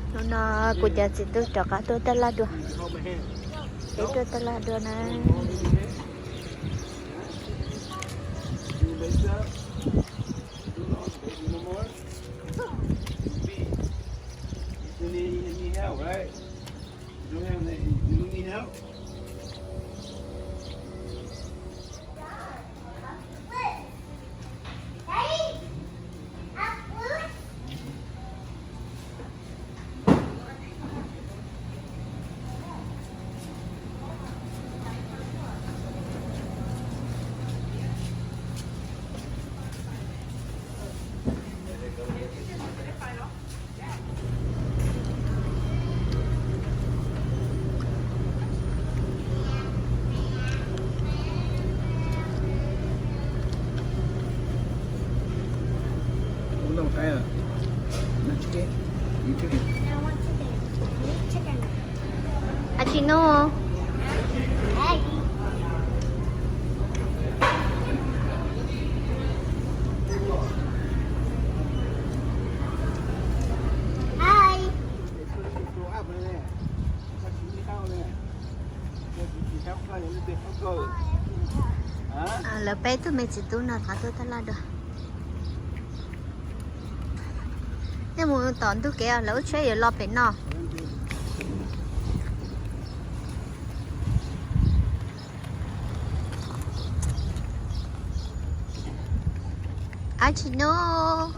Hnub no kuv cov txiv tub rov qab tuaj taj laj dua. Peb tuaj taj laj dua na. Achi no. Lawv peb tug me txiv tub no rov qab tuaj taj laj dua. Nej mus tom ntug kev, lawv lub tsheb yuav los pem no. Ab tsis nub.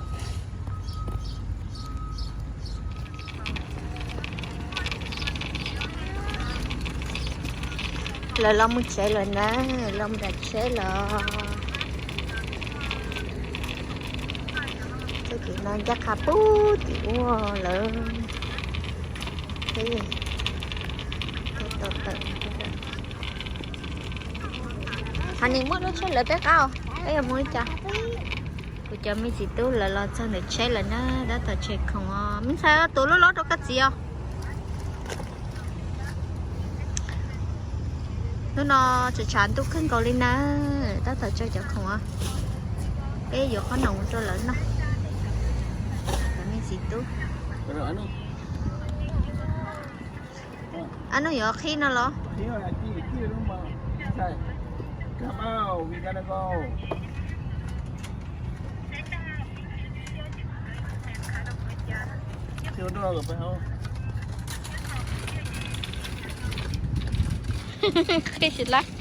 Lawv los mus tsev lawm na, los mus nram tsheb los. Txoj kev no ncaj qha pub tim ub lawm. Ho nim muaj lub tsheb lawv peb qab, peb yuav mus li cas? Kuv cov me txiv tub lawv los txog ntawm tsheb lawm na, tab tom tshem khoom os. Me ntxhais, tus loj loj rau koj txiv os. Hnub no tshav tshav ntuj kawg nkaus li na, tab tom tso cov khoom os. Peb yuav qhob noom rau lawv noj. Cov me txiv tub. Ab, no yuav qhib no los? Qhib tsis lawm.